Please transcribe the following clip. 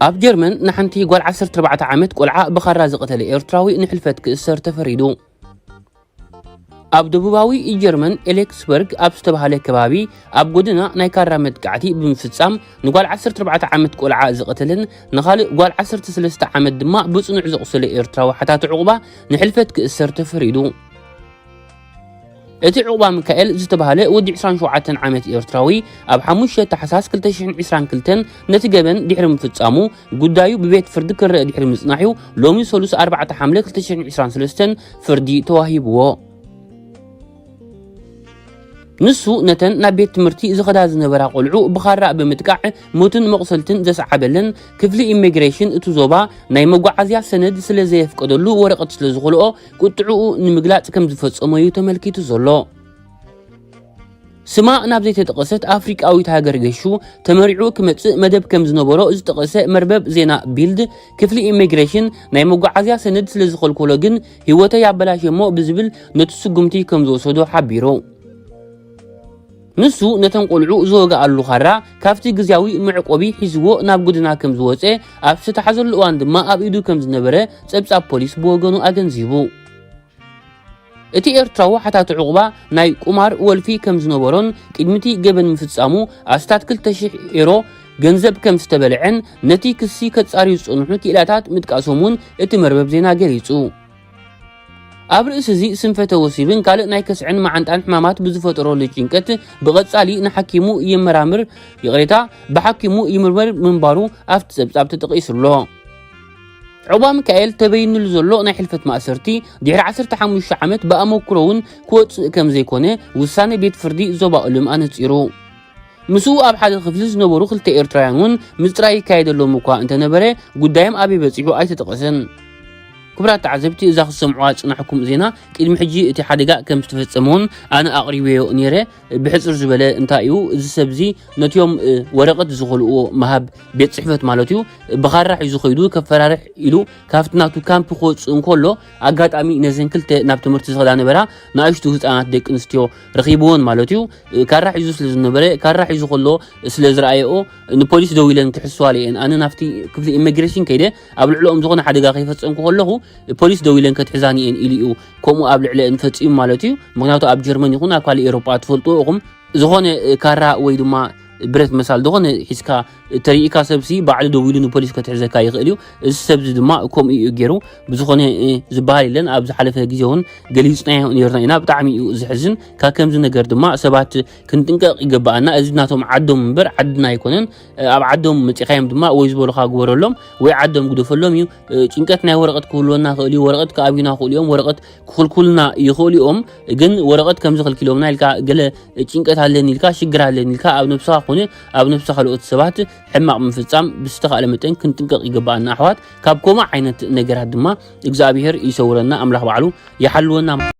ኣብ ጀርመን ንሓንቲ ጓል ዓሰርተ ኣርባዕተ ዓመት ቆልዓ ብኻራ ዝቐተለ ኤርትራዊ ንሕልፈት ክእሰር ተፈሪዱ። ኣብ ደቡባዊ ጀርመን ኤሌክስበርግ ኣብ ዝተባህለ ከባቢ ኣብ ጎደና ናይ ካራ መጥቃዕቲ ብምፍጻም ንጓል ዓሰርተ ኣርባዕተ ዓመት ቆልዓ ዝቐተለን ንኻልእ ጓል ዓሰርተ ሰለስተ ዓመት ድማ ብጽኑዕ ዘቑሰለ ኤርትራዊ ሓታቲ ዕቑባ ንሕልፈት ክእሰር ተፈሪዱ። እቲ ዕቑባ ሚካኤል ዝተባህለ ወዲ ዕስራን ሸውዓተን ዓመት ኤርትራዊ ኣብ ሓሙሽተ ታሕሳስ ክልተ ሽሕን ዕስራን ክልተን ነቲ ገበን ድሕሪ ምፍጻሙ ጉዳዩ ብቤት ፍርዲ ክረአ ድሕሪ ምጽናሕዩ ሎሚ ሰሉስ ኣርባዕተ ሓምለ ክልተ ሽሕን ዕስራን ሰለስተን ፍርዲ ተዋሂብዎ። ንሱ ነተን ናብ ቤት ትምህርቲ ዝኸዳ ዝነበራ ቆልዑ ብኻራ ብምጥቃዕ ሞትን መቑሰልትን ዘስዓበለን ክፍሊ ኢሚግሬሽን እቲ ዞባ ናይ መጓዓዝያ ሰነድ ስለ ዘየፍቀደሉ ወረቐት ስለ ዝኸልኦ ቁጥዕኡ ንምግላጽ ከም ዝፈጸሞ እዩ ተመልኪቱ ዘሎ። ስማ ናብ ዘይተጠቐሰት ኣፍሪቃዊት ሃገር ገሹ ተመሪዑ ክመጽእ መደብ ከም ዝነበሮ ዝጠቐሰ መርበብ ዜና ቢልድ፣ ክፍሊ ኢሚግሬሽን ናይ መጓዓዝያ ሰነድ ስለ ዝኸልከሎ ግን ህይወተይ ኣበላሸ እሞ ብዝብል ነቲ ስጉምቲ ከም ዝወሰዶ ሓቢሩ። ንሱ ነተን ቆልዑ ዝወግኣሉ ኻራ ካብቲ ግዝያዊ መዕቆቢ ሒዝዎ ናብ ጎደና ከም ዝወጸ፣ ኣብ ዝተታሕዘሉ እዋን ድማ ኣብ ኢዱ ከም ዝነበረ ጸብጻብ ፖሊስ ብወገኑ ኣገንዚቡ። እቲ ኤርትራዊ ሓታቲ ዕቑባ ናይ ቁማር ወልፊ ከም ዝነበሮን ቅድሚቲ ገበን ምፍጻሙ ኣስታት ክልተ ሽሕ ኤሮ ገንዘብ ከም ዝተበልዐን ነቲ ክሲ ከጻርዩ ዝጸንሑ ክኢላታት ምጥቃሶም እውን እቲ መርበብ ዜና ገሊጹ። ኣብ ርእሲ እዚ ስንፈተ ወሲብን ካልእ ናይ ከስዕን መዓንጣን ሕማማት ብዝፈጠረሉ ጭንቀት ብቐጻሊ ንሓኪሙ ይመራምር፣ ይቕሬታ፣ ብሓኪሙ ይምርመር ምንባሩ ኣብቲ ጸብጻብ ተጠቒሱ ኣሎ። ዕቑባ ሚካኤል ተበይኑሉ ዘሎ ናይ ሕልፈት ማእሰርቲ ድሕሪ ዓሰርተ ሓሙሽተ ዓመት ብኣመክሮ እውን ክወጽእ ከም ዘይኮነ ውሳነ ቤት ፍርዲ ዞባ ኡሉም ኣነጺሩ። ምስኡ ኣብ ሓደ ክፍሊ ዝነበሩ ክልተ ኤርትራውያን እውን ምጽራይ ይካየደሎም እኳ እንተነበረ ጉዳዮም ኣበይ በጺሑ ኣይተጠቐሰን። ክቡራት ተዓዘብቲ፣ እዛ ክትሰምዑዋ ዝጽናሕኩም ዜና ቅድሚ ሕጂ እቲ ሓደጋ ከም ዝተፈጸመ እውን ኣነ ኣቕሪበዮ ነይረ። ብሕጽር ዝበለ እንታይ እዩ፣ እዚ ሰብ እዚ ነቲኦም፣ እ፣ ወረቐት ዝኸልእዎ ምሃብ ቤት ጽሕፈት ማለት እዩ፣ ብኻራ ሒዙ ኸይዱ ከፈራርሕ ኢሉ ካብቲ ናቱ ካምፕ ክወጽእ እንከሎ ኣጋጣሚ ነዘን ክልተ ናብ ትምህርቲ ዝኸዳ ነበራ ንኣሽቱ ህጻናት ደቂ ኣንስትዮ ረኺብወን ማለት እዩ። እ፣ ካራ ሒዙ ስለ ዝነበረ፣ ካራ ሒዙ ከሎ ስለ ዝረኣየኦ ንፖሊስ ደዊለን ክሕስዋ ኢለን። ኣነ ናብቲ ክፍሊ ኢሚግሬሽን ከይደ ኣብ ልዕሊኦም ዝኾነ ሓደጋ ከይፈጸምኩ ከለኹ ፖሊስ ደዊለን ከትሕዛኒ እየን ኢሉ እዩ ከምኡ ኣብ ልዕሊአን ፈጺሙ ማለት እዩ። ምኽንያቱ ኣብ ጀርመን ይኹን ኣብ ካልእ ኤውሮጳ ትፈልጥዎ ኢኹም፣ ዝኾነ፣ እ፣ ካራ ወይ ድማ ብረት መሳል ዝኾነ ሒዝካ ተሪእካ ሰብሲ ባዕሉ ደዊሉ ንፖሊስ ከትሕዘካ ይኽእል እዩ። እዚ ሰብዚ ድማ ከምኡ እዩ ገይሩ። ብዝኾነ፣ እ፣ ዝበሃል የለን። ኣብ ዝሓለፈ ግዜ እውን ገሊጽናዮ ነይርና ኢና። ብጣዕሚ እዩ ዘሕዝን። ካብ ከምዚ ነገር ድማ ሰባት ክንጥንቀቕ ይግብኣና። እዚ ናቶም ዓዶም እምበር ዓድና ኣይኮነን። እ፣ ኣብ ዓዶም መጺኻዮም ድማ ወይ ዝበሉኻ ግበረሎም ወይ ዓዶም ግደፈሎም እዩ። እ፣ ጭንቀት ናይ ወረቐት ክህልወና ይኽእል እዩ። ወረቐት ክኣብዩና ይኽእሉ እዮም። ወረቐት ክኽልኩልና ይኽእሉ እዮም። ግን ወረቐት ከምዚ ከልኪሎምና ኢልካ ገለ ጭንቀት ኣለኒ ኢልካ ሽግር ኣለኒ ኢልካ ኣብ ነብስኻ ኮነ ኣብ ነብሲ ካልኦት ሰባት ሕማቕ ምፍጻም ብዝተኻእለ መጠን ክንጥንቀቕ ይግብኣና ኣሕዋት። ካብ ከምኡ ዓይነት ነገራት ድማ እግዚኣብሄር ይሰውረና፣ ኣምላኽ ባዕሉ ይሓልወና።